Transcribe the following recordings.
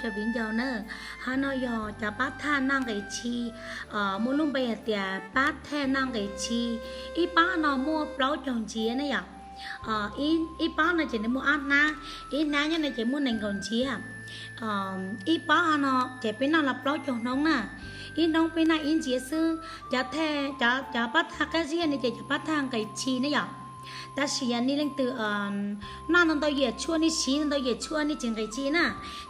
Cov viv ncaus na, hab no yog cov pab thaj noj nqis tshis, muaj lub npe hais tias pab thaj noj nqis tshis. Ib pob no muaj plaub caug ntsiav ne yom. Ib pob no ces nws muaj ob hnab, ib hnab nyob no ces muaj nees nkaum ntsiav. Ib pob no ces peb noj los plaub caug hnub na, ib hnub peb noj ib ntsiav xwb. Cov, cov pab thaj qab ziag ne ces cov pab thaj nqis tshis ne yom. Tab sis yog nej leej twg noj ntau ntau yam tshuaj, nej siv ntau ntau yam tshuaj nej tsis nqis tshis na,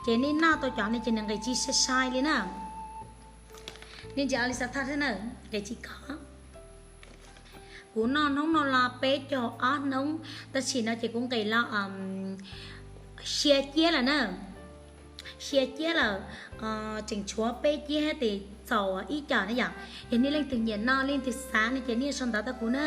ces nej noj tau cov no ces nws nqis tshis sai sai li na. Nej ntsia li xav thaj thiab na, nqis tshis kho. Kuv noj hnub no los peb caug ob hnub, tab sis no ces kuv nqis los xya ciab lawm na. Xya ciab lawm, tseem tshuav peb ciab tes txaus ib co ne yom. Yog nej leej twg nyiam noj, leej twg xav no ces nej sau ntawv rau kuv na.